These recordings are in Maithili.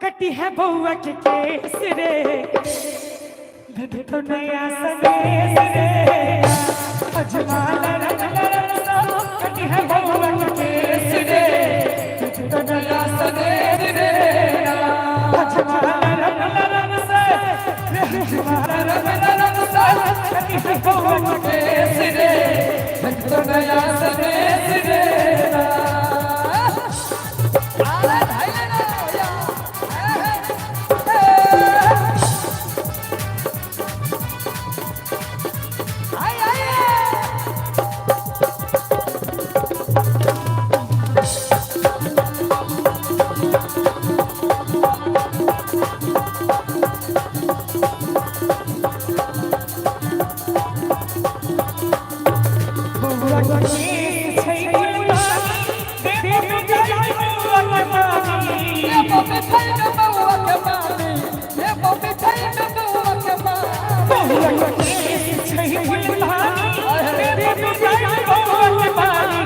कटी है बउआ के केस रे, भेटतो नया सनेस रे। अजमाल रंग रंग सा कटी है बउआ के केस रे, भेटतो नया सनेस रे। अजमाल रंग रंग से रे, अजमाल रंग रंग सा कटी है बउआ के केस रे, भेटतो नया सनेस रे। अरे धैले ना भैया। आई आई। बउआ के केस छै गुलबानी, देबो मिठाई बउआ के मामी। ये बॉबी थाई में बउआ के मामी, ये बॉबी थाई में बउआ के मामी। बउआ के केस छै गुलबानी, देबो मिठाई बउआ के मामी।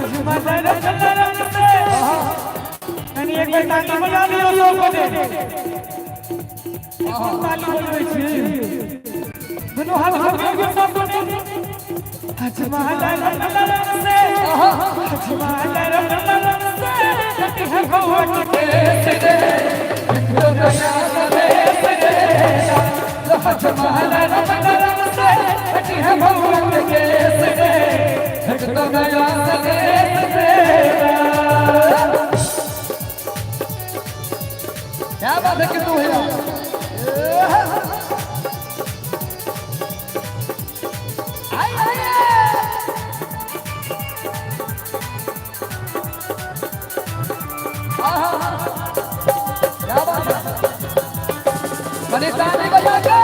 अजमाल रंग रंग से, कनी एक बेर ताली बजा लियौ सब गोटे। कोन ताली बजबै छी? दुनू हाथ उठबियौ सब गोटे। अजमाल रंग रंग से, अजमाल रंग रंग से कटी है बउआ के केस रे, तो नया सनेस रे। अजमाल रंग रंग से कटी है बउआ के केस रे, तो नया सनेस रे। क्या बात है किट्टू भैया। आई आई। आहा, क्या बात है, बड़ी ताली बजा के।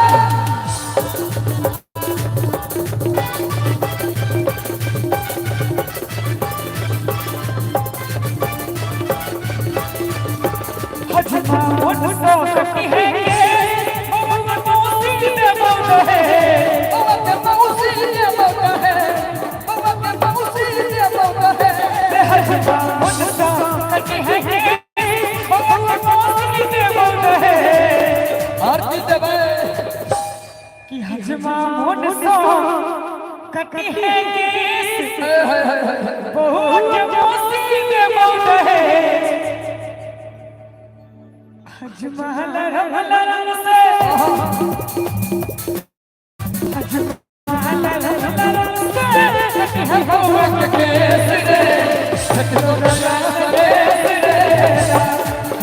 हजमा मोन सो कटी है केस, बउआ के मौसी देबौ दहेज। बउआ के मौसी देबौ दहेज, बउआ के मौसी देबौ दहेज। हजमा मोन सो कटी है केस, बउआ के मौसी देबौ दहेज। और की देबै? कि हजमा मोन सो कटी है केस, हे हे हे हे। बउआ के मौसी देबौ दहेज। अजमाल रंग रंग से, अजमाल रंग रंग से कटी है बउआ के केस रे, तो नया सनेस रे।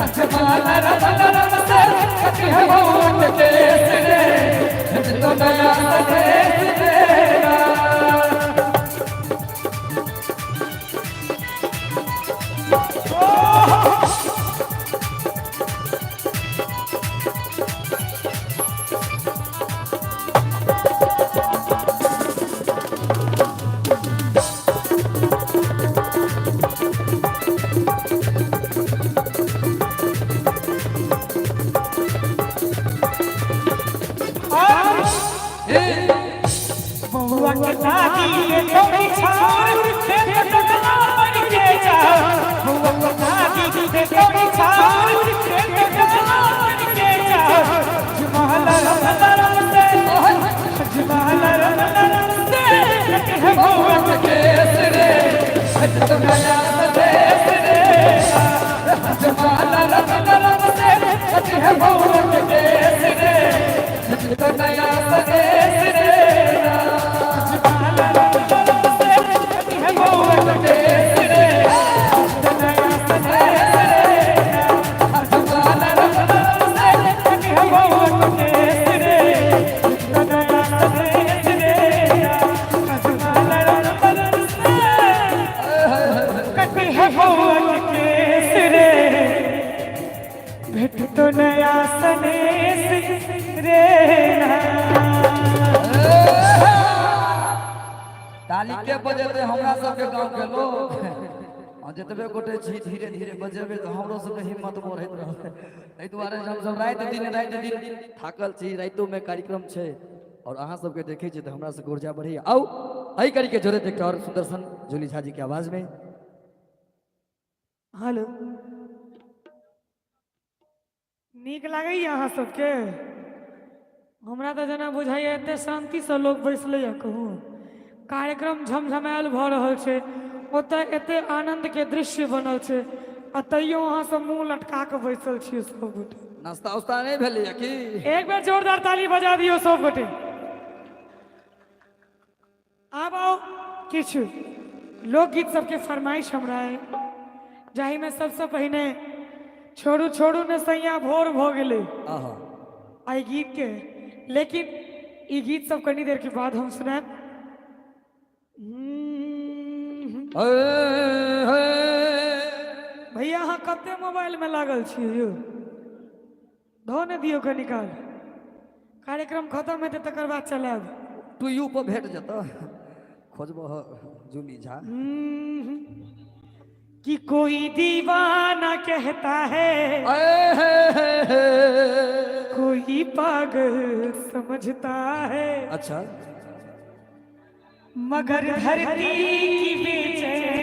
अजमाल रंग रंग से कटी है बउआ के केस रे, तो नया सनेस रे। बउआ के दादी के दौड़ी छाउर, देख टकला बन के जाओ। बउआ के दादी के दौड़ी छाउर, देख टकला बन के जाओ। अजमाल रंग रंग से, अजमाल रंग रंग से कटी है बउआ के केस रे, तो नया सनेस रे। अजमाल रंग रंग से कटी है बउआ के केस रे, तो नया सनेस रे। अजमाल रंग रंग से कटी है बउआ के केस रे, नया सनेस रे। अजमाल रंग रंग से कटी है बउआ के केस रे, नया सनेस रे। अजमाल रंग रंग से कटी है बउआ के केस रे, भेटतो नया सनेस रे। ताली के बजेते हमरा सबके गांव के लोग, आ जतबे गोटे छी धीरे धीरे बजेबे तऽ हमरो सबके हिम्मत बढ़ैत रहतै। एहि दुआरे जे हमसब राति दिन थाकल छी, रातिओ में कार्यक्रम छै और अहाँ सबके देखै छी तऽ हमरा सबके ऊर्जा बढ़ैया। आउ एहि कड़ी के जोड़ैत एकटा और सुंदर सन जूली झा जी के आवाज में। हेलो। नीक लागैए अहाँ सबके? हमरा तऽ जेना बुझाइए एते शान्तिसँ लोक बैसलैए, कहू कार्यक्रम झमझमायल भऽ रहल छै, ओतऽ एते आनन्दके दृश्य बनल छै आ तैयो अहाँ सब मुँह लटका कऽ बैसल छियै सब गोटे। नाश्ता उस्ता नहि भेलैए की? एक बेर जोरदार ताली बजा दियौ सब गोटे। आब आओ किछु लोकगीत सबके फरमाइश हमरा अइ, जाहिमे सबसँ पहिने छोड़ू छोड़ू ने सैया भोर भऽ गेलै आहा एहि गीतके, लेकिन ई गीत सब कनी देरके बाद हम सुनायब। भैया अहाँ कते मोबाइलमे लागल छियै यौ? धो ने दियौ कनी काल, कार्यक्रम खत्म हेतै तकर बाद चलायब। टू यू पर भेट जेतऽ, खोजबह जुली झा। कि कोई दीवाना कहता है, कोई पागल समझता है, अच्छा, मगर धरती की बेचैन